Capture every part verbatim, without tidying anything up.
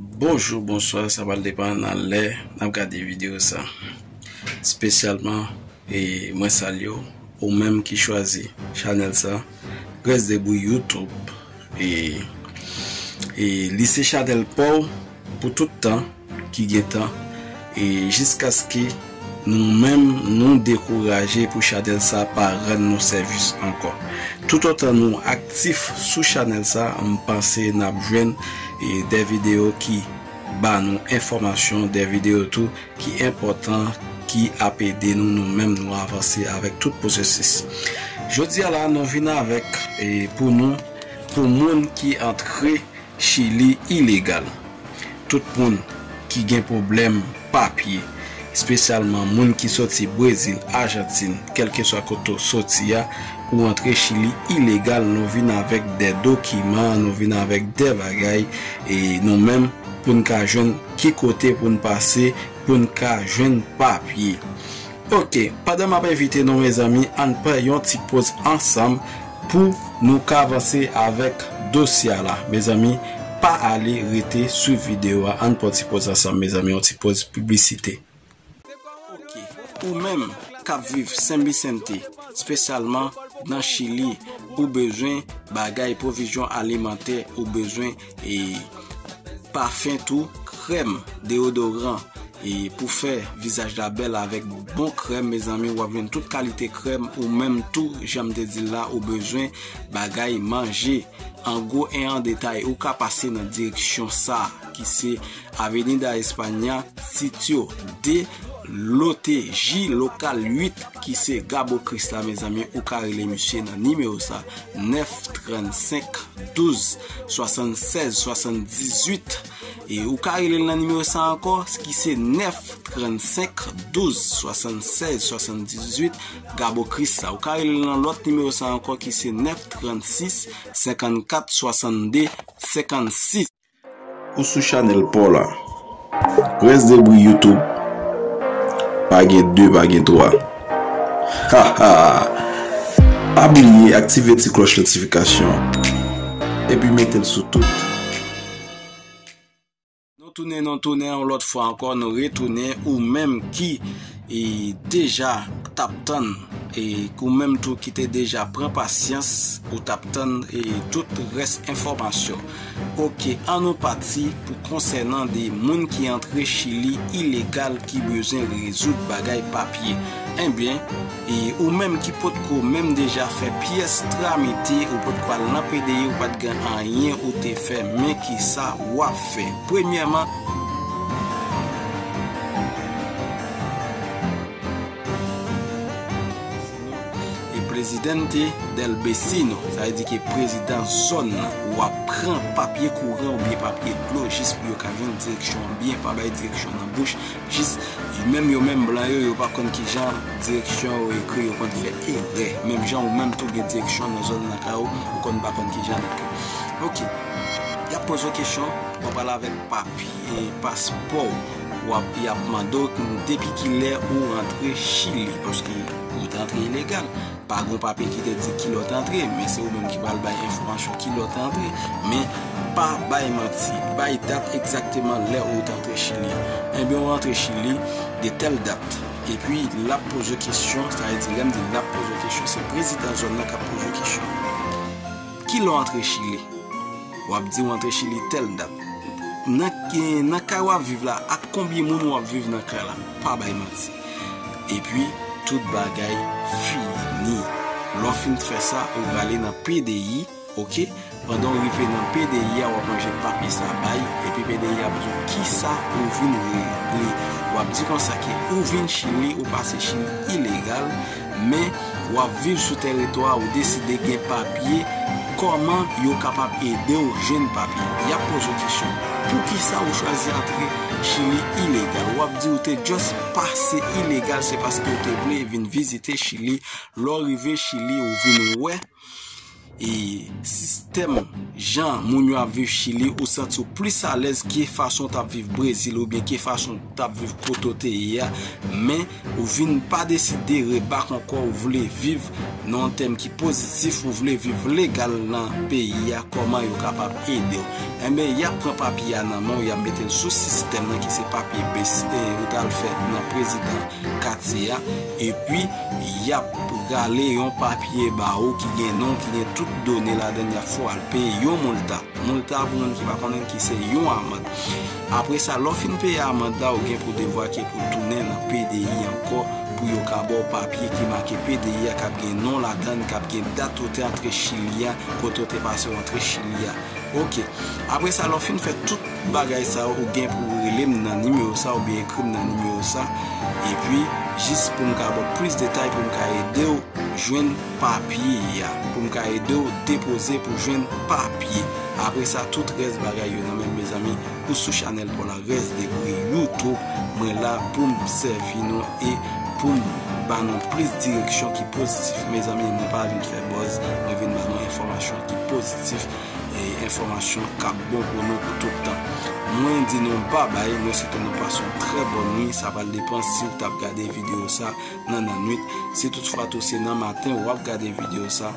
Bonjou, bonswa, sa pral depann nan lè n ap gade videyo sa. Espesyalman, e, mwen salye w, ou menm ki chwazi chanèl sa, Rès Debout YouTube. E, e li se chanèl pa w pou tout tan ki gen tan, e jiskaske nou menm nou dekouraje pou chanèl sa pa rann nou sèvis ankò. Toutotan nou aktif sou chanèl sa, m panse n ap jwenn, e, de videyo ki ba nou enfòmasyon, de videyo tou ki enpòtan, ki ap ede nou, nou menm nou avanse avèk tout pwosesis. Jodi a la, nou vin avèk, e, pou nou, pou moun ki antre Chili ilegal. Tout moun ki gen pwoblèm papye, espesyalman moun ki soti Brezil, Ajantin, kèlkeswa kote w soti a, ou antre Chili ilegal, nou vin avèk de dokiman, nou vin avèk de bagay, e nou menm pou n ka jwenn ki kote pou n pase, pou n ka jwenn papye. Ok, pandan m ap envite nou, mezanmi, ann pran yon ti poz ansanm pou nou ka avanse avèk dosye a la. Mezanmi, pa ale, rete swiv videyo a. Ann pran ti poz ansanm, mezanmi, yon ti poz piblisite. Ok, ou menm k ap viv Sen Bisente, espesyalman nan Chili, ou bezwen bagay pwovizyon alimantè, ou bezwen, e, pafen tou, krèm, deyodoran, e pou fè vizaj la bèl avèk bon krèm, mezanmi, w ap jwenn tout kalite krèm, ou menm tou, jan m te di l la, ou bezwen bagay manje. An gwo e an detay, ou ka pase nan direksyon sa, ki se Avenida España, Sitio de Loteji, lokal uit, ki se Gabo Krista, mezanmi, ou ka rele misye nan nimewo sa, nèf trannsenk douz swasannsèz swasanndizuit. E ou ka rele l nan nimewo sa ankò, ki se nèf trannsenk douz swasannsèz swasanndizuit, Gabo Krista. Ou ka rele l nan lòt nimewo sa ankò, ki se nèf trannsis senkannkat swasannde senkannsis. Ou sou chanèl pa w la. Rès Debout YouTube. Pa gen de, pa gen twa. Ha, ha. Pa bliye aktive ti klòch notifikasyon. Epi mete l sou tout. Nou tounen, nou tounen yon lòt fwa ankò, nou retounen, ou menm ki, e, deja t ap tann, e ou menm tou ki te deja pran pasyans, ou t ap tann, e, tout rès enfòmasyon. Ok, ann nou pati pou konsènan de moun ki antre Chili ilegal ki bezwen rezoud bagay papye. Ebyen, e ou menm ki potko menm deja fè pyès tramite, ou potko al nan P D I, ou pa t gen anyen ou te fè, men kisa w ap fè? Premyèman, e Presidente del Vecino, sa vle di ke prezidan zòn nan, w ap pran papye kouran oubyen papye dlo jis pou yo ka jwenn direksyon an byen, pa bay direksyon nan bouch, jis menm yo menm blan yo, yo pa konn kijan direksyon yo ekri, yo konn fè erè. Menm jan ou menm tou gen direksyon nan zòn nan kay ou, ou konn pa konn kijan l ekri. Ok. Y ap poze w kesyon, w ap pale avèk papye, paspò w. W ap, y ap mande w depi kilè ou rantre Chili, paske ou t antre ilegal. Pa gon papye ki te di kilè w t antre, men se ou menm ki pral bay enfòmasyon kilè w t antre. Men pa bay manti, bay dat egzakteman lè ou t antre Chili an. Ebyen, ou rantre Chili de tèl dat. Epi, l ap poze w kesyon, sa vle di, lè m di l ap poze w kesyon, se prezidan zòn nan k ap poze w kesyon. Kilè w antre Chili? W ap di w antre Chili tèl dat. Nan, nan kay w ap viv la, ak konbyen moun w ap viv nan kay la? Pa bay manti. Epi, tout bagay fini. Lè w fin fè sa, ou prale nan P D I, ok? Pandan w rive nan P D I a, w ap manje papye sa bay, epi P D I a ap di w kisa ou vin regle. W ap di konsa ke ou vin Chili, ou pase Chili ilegal, men w ap viv sou tèritwa a, ou deside gen papye, kòman yo kapab ede w jwenn papye? Y ap poze w kesyon, poukisa ou chwazi antre Chili ilegal? W ap di ou te just pase ilegal, se paske ou te vle vin vizite Chili. Lè w rive Chili, ou vin wè e sistèm jan moun yo ap viv Chili, ou santi w plis alèz ke fason w t ap viv Brezil oubyen ke fason w t ap viv kote w te ye a, men ou vin pa deside rebak ankò, ou vle viv nan yon tèm ki pozitif, ou vle viv legal nan peyi a, kòman yo kapab ede w? Enben, y ap pran papye a nan men w, y ap mete l sou sistèm nan ki se papye base, e, ou t al fè nan prezidan katye a, epi y ap rale yon papye ba ou ki gen non, ki gen tout done ladan l, y ap fè w al peye yon moulta. Moulta, pou moun ki pa konnen, ki se yon amann. Apre sa, lè w fin peye amann la, ou gen pou devwa ke pou tounen nan P D I ankò, pou yo ka ba w papye ki make P D I a, k ap gen non ladan l, k ap gen dat ou te antre Chili a, kote w te pase w antre Chili a. Oke. Apre sa, lè w fin fè tout bagay sa yo, ou gen pou rele m nan nimewo sa oubyen ekri m nan nimewo sa. Epi, jis pou m ka ba w plis detay, pou m ka ede w jwenn papye a, pou m ka ede w depoze pou jwenn papye. Apre sa, tout rès bagay yo nan men m, mezanmi, ou sou chanèl pa w la, Rès Debri YouTube. Mwen la pou m sèvi nou e pou m ba nou plis direksyon ki pozitif, mezanmi. Mwen pa vin fè buzz, mwen vin ba nou enfòmasyon ki pozitif, e enfòmasyon k ap bon pou nou pou tout tan. Mwen di nou babay, mwen swete nou pase yon trè bòn nuit. Sa pral depann si w t ap gade videyo sa nan nannuit. Si toutfwa tou se nan maten w ap gade videyo sa,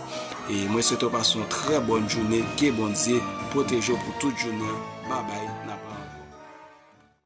e mwen swete w pase yon trè bòn jounen. Ke Bondye pwoteje w pou tout jounen an. Babay, n ap